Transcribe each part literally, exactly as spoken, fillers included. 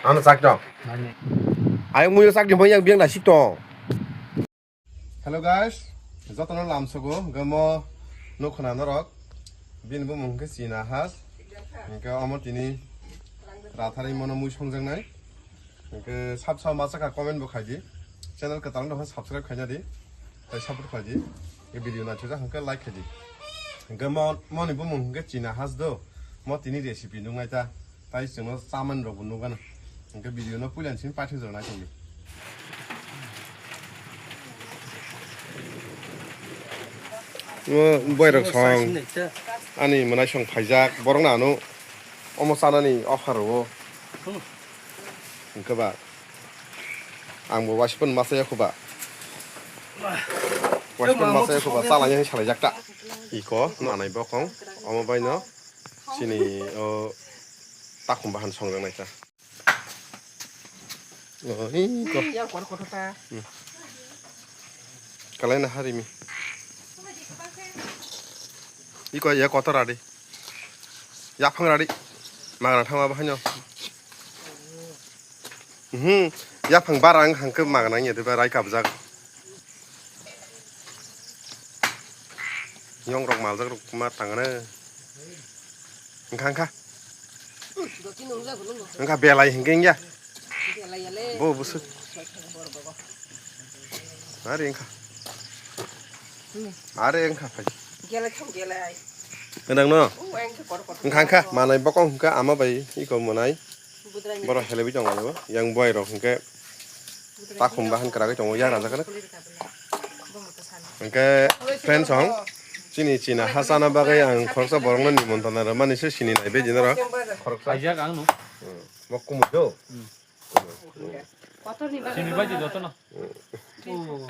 Ano chak tong. Ayang muyo chak di bayang biang da sik tong. Hello guys, jotono lamsogo, hwnkhe mo nukhwna norok, bini bumung hwnkhe China Has, hwnkhe omo tini rathari mono mui songjaknai, hwnkhe sab sab masa kha comment bo khaidi, channel kwtal wngkha subscribe khaina di, tei support khlaidi, video naithokjak hwnkhe like khaidi, hwnkhe mo, moni bumung hwnkhe China Has do, mo tini recipe nuknai ta. Tai chwngno chamani rokbo nukgana. Hwnkhe video no puila simi paithak jora naitokdi. Bo boy rok song ani mwnai song phaijak borok no ano omo chanani offer rwo. Hwnkhe ba ang bo waisa phano masa yakho ba. Waisa phano masa yakho ba chala ya salai jak ta. Iko no anai bokong omo bai no. Chini o takhum bahan songjaknai ta. O, hi ko. Hmm, yang kor kotor ta. Hmm. Kalai na harimi. Iko ya kotor radi. Yaphang radi. Magana thangma bahanyo. Mhm. Yaphang barang hangke magana ya diba rai kabjak. Yong rok maljak rok ma tangana. Engkha engkha. Engkha belai hingke engya. Bo busuk. Are engkha. Are engkha phai. Enang no. Engkha engkha manai bokong hingke ama bai iko manai. Borok helaiwi tongo, yang buai rok hingke takhum bahan kwragwi tongo, yang rajak kwrwk. Hingke friends hong, chini China ha chana bagwi ang khoroksa borokno nimontana rwmani se sini naibe dinaro. Khoroksa. Kaijak ang no. Hmm. Bo kumui do. Hmm. Sini bai di jotono. Hmm. Oh.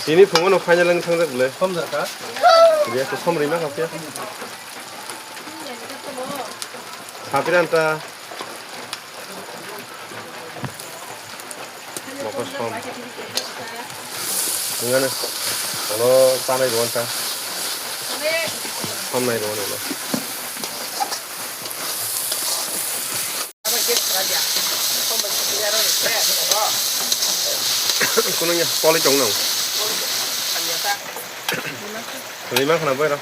Tini phungo no final ang thangjak bole. Som jaka. Dia ko som rima ka pia. Sapira anta. Mokos som. Ngana. Alo tanai do anta. Som nai do anta. Kuno ya, poli chong nang. Lima khana boy ra.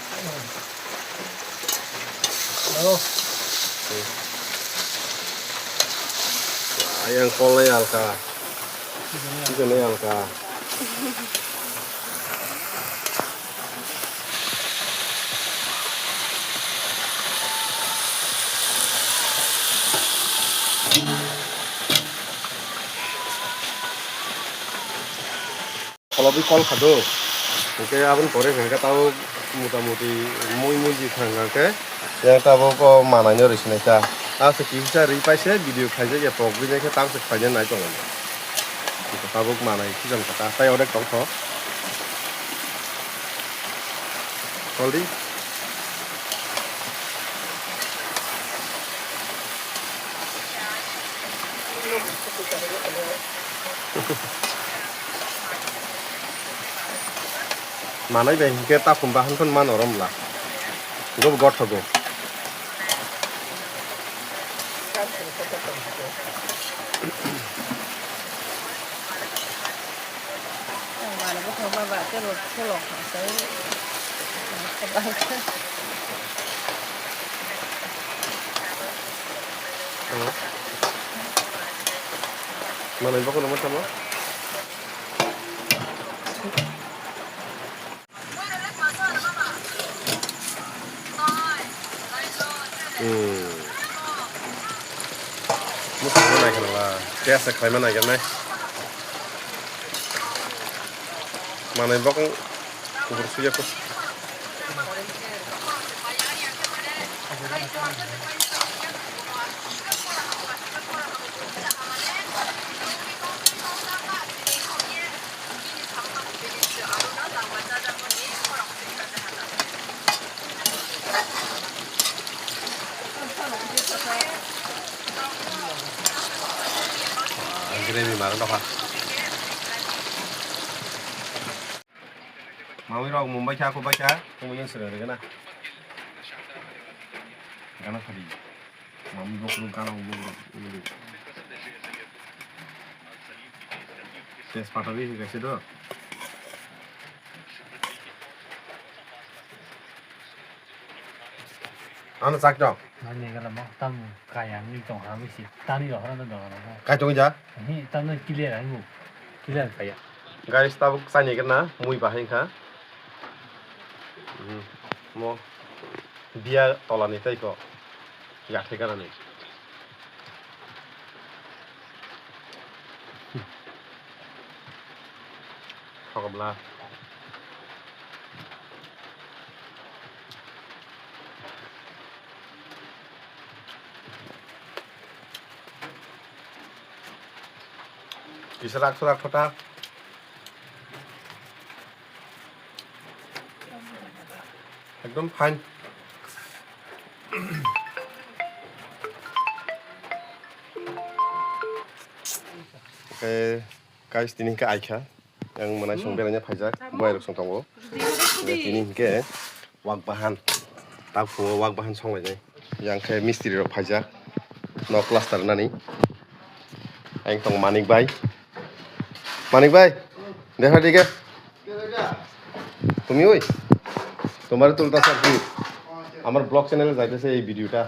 Ayang kol ya alka. Itu nih alka. Kholobwi kol kha do. Hwnkhe aboni pore hwnkhe tabuk mota moti mui mui ji thang hwnkhe yang tabuk o manai no rw sinai ta. Ase kisa rw paise video khaijak ya pok bini khe tamsok khaina nai tongo. Tabuk manai khijan kha ta tei orek tong kho. Koldi. Manai bai hingke takhum bahan phano mano romla. Go gothogo. Manwi bokhorok ma tamo? Hmm. Mukhang ma nai khna la, test khlaima nai gwnai. Manwi bokong kuphur suyakho. Gravy mara nokha. Mamwi rok Mumbai kha, kok bai kha, tongwi yang swnam rwgana. Gana khadi. Mamwi bokhorok gana bokhorok. Tejpata ri kaisa do. Ano chak dong. Ani gala mo tam kaya ni tong ha mi si tani ro hora do do. Kai tong ja? Hi tam no clear ai mu. Clear kaya. Guys, tabuk chani gana mui bahai kha. Hmm. Mo biya tola ni tai ko. Ya thai gana ni. Thokomla. Kisa rak surak thota. Ekdom fine. Oke, guys, tini hingke aikha. Yang mwnai song beraina phaijak, boy rok song tongo. Tini hingke wak bahan. Tak phungo wak bahan song lainai. Yang khe mistri rok phaijak. Nok plaster nani. Ang tong Manik bai. Manik bai. Dekha dike. তুমি ওই তোমার তুলতা স্যার কি আমার ব্লগ চ্যানেলে যাইতেছে এই ভিডিওটা।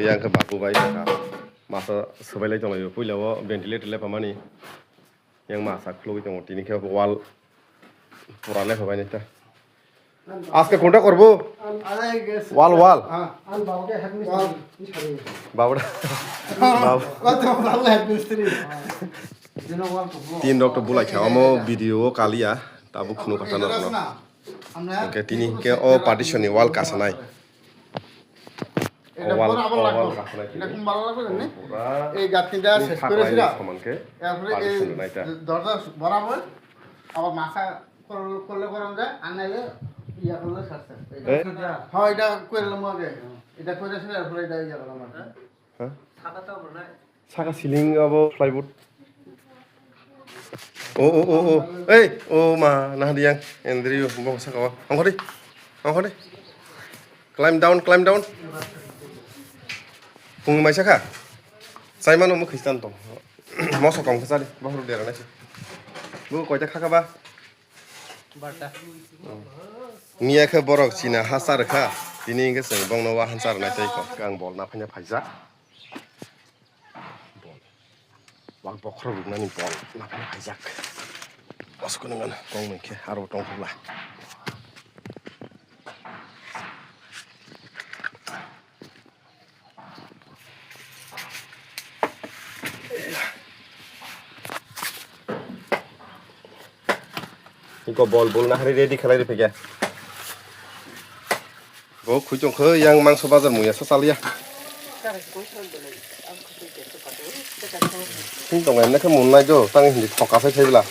Yang khe Babu bai kha. Masa swbailai tonglaio. Puila o ventilator le pamani. Yang masa khulugwi tongo. Tini khe wall pura le hobai nai ta. Aske kunta korbo? Wall, wall. Babu da. Babu. Tin rok to bulai kha. Omo video o kaliya. Tabuk khunu kata no. Hingke tini hingke o partition ni wall kasanai. এটা বরাবর লাগবে। এটা কোন ভালো লাগবে জানি? এই গাঁথনি দেওয়া শেষ করে দিলাম। এরপরে এই দরজা বরাবর আবার মাথা করলে, করলে করা যায়, আর নাইলে ইয়া করলে সারছে। হ্যাঁ, এটা করে নিলাম আগে। এটা করে আসলে এরপরে এটা ইয়া করলাম আর কি। Saka ceiling abo plywood. O, o, o, o. Ei, o ma, nahadi yang, Andrew, bo saka o. Ongkhori. Ongkhori. Climb down, climb down. Pung mai saka. Saimano mo Khristan to. Moso kong khasari, bahuru dera nasi. Bu koita khaka ba? Miya khe borok china ha cha rwkha, tini hwnkhe chwng bongno wahan cha rwnai tei kok. Ang bol naphaina phaijak. Bol. Wak bokhorok rwnani bol naphaina phaijak. Asukno nang kong mui khe aro tong phukla. Iko bol bol nahari ready khalai ripikya. Bo khuitong khe yang mangso bazar muya sa chaliya. Sing tong emne khe mun nai do tang hindi thoka sai thai bla.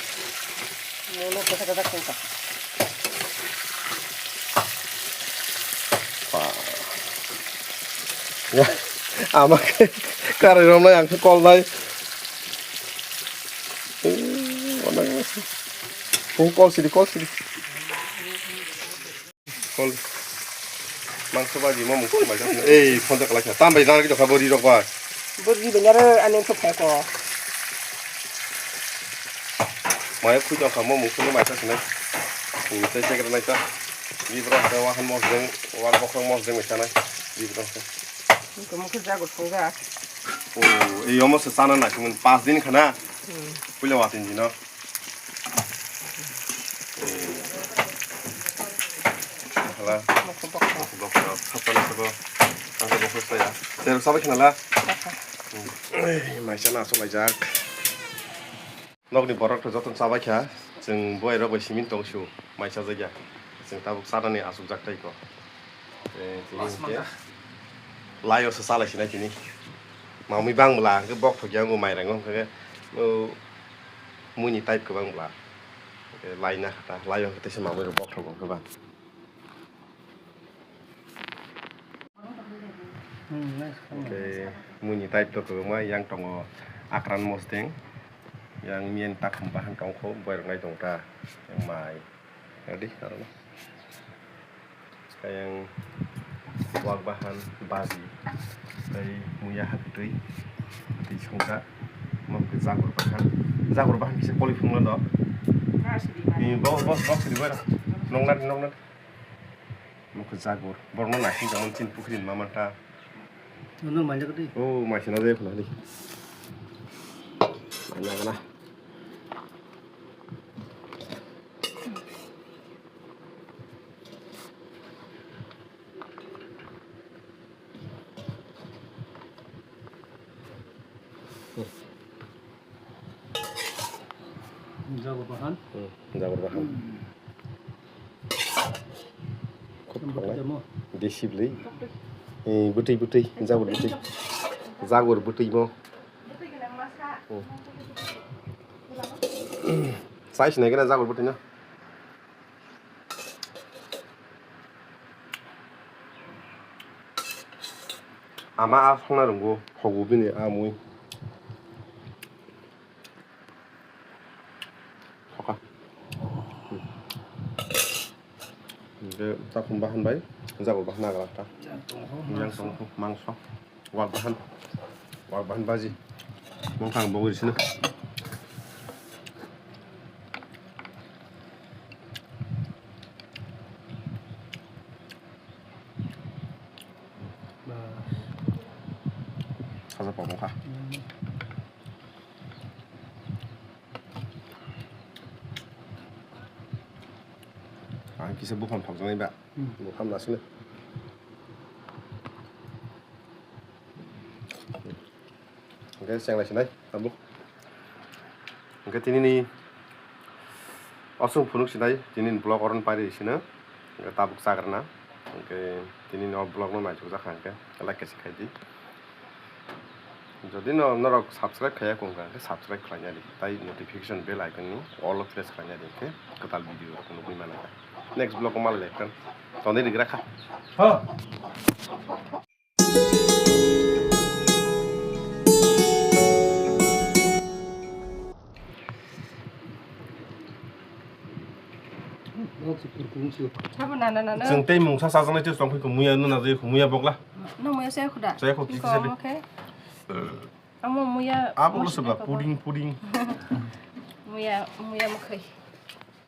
Ya, ama khe karai romnai ang khe kolnai. Kol sidi, kol sidi. Kol. Mangso baji mo mungsu mai kha. Ei, phone ta kalai kha. Tam bai nang ki dokha bori rok bai. Bori bai nare ani to phai ko. Mai khui dokha mo mungsu mai kha sinai. Ni tai se kra nai ta. Ni bro ta wahan mo jeng, wan bokhrok mo jeng mai sanai. Ni bro ta. Ko mo khe jago thong ga. O, ei omo se sana na kumun pas din khana. Hmm. Puila watin dino. Hala. Mokho bokho. Mokho bokho. Saptani sabo. Ang bokho saya. Terus sabai khnala. Bokho. Ei, maisa na asok laijak. Nokni borok to joto chabai kha. Chwng boy rok bai simin tong su. Maisa jagya. Chwng tabuk sanani asok jak tai ko. Eh, tini hingke laio se salai sinai tini. Mamui bang bwla hingke bok thokya wngkhe mairango hingke, o, muini type kwbang bwla. Hingke laina kha ta, laio hingke teisa mamui rok bok thok wngkhe ba. Hingke muini type to kwbangma yang tongo akran mosdeng, yang miyan takhum bahan tongkho, boirok nai tongta, yang mai. Ready, aro. Kayang wak bahan, baji, tei muya ha kwtwi, tei songkha, mokhe jagur bahan, jagur bahan kisa koli phungla do. Ni bo, bo, bo, sidi bo, nongna, nongna. Mokhe jagur, borno naising jamon chin pukhri mama ta. Nong manja kati? Oh, maisina jai phuna di. Manja kana. Jagur bahan. Hmm, jagur bahan. Khub tamo tamo. Desi bwlwi. Eh, bwtwi bwtwi, jagur bwtwi. Jagur bwtwi mo. Hmm. Sai sinai gana jagur bwtwi no. Ama a songna rwngo, hogo bini a mui. Soka. Hingke chakhum bahan bai, jagur bahan nagra ta. Yang tongkhu mangso. Wak bahan, wak bahan baji. Mungkha ang bogori sino. Saja pokok kha. Ang kisa buphang thokjaknai ba. Hmm. Buphang nasino. Hingke chenglai sinai tabuk. Hingke tinini osong phunuk sinai, tinini vlog oron pairi sino. Hingke tabuk chagrana. Hingke tinini o vlog no naithok jakha hingke like kaisa khaidi. Jodi no norok subscribe khaiya kong kha, hingke subscribe khlaina di. Tai notification bell icon ni all o press khlaina di, hingke kwtal video rok nugui mano. Next vlog o malai lai kha. Toni rigra kha. Sabo nana nana. Chwng tei mungsa chajaknai tei tongphai kho muya no najai kho muya bokla. No muya se khuda. Chai kho kisa de. Omo khe. Amo muya. Abo se ba puding puding. Muya muya mukhai.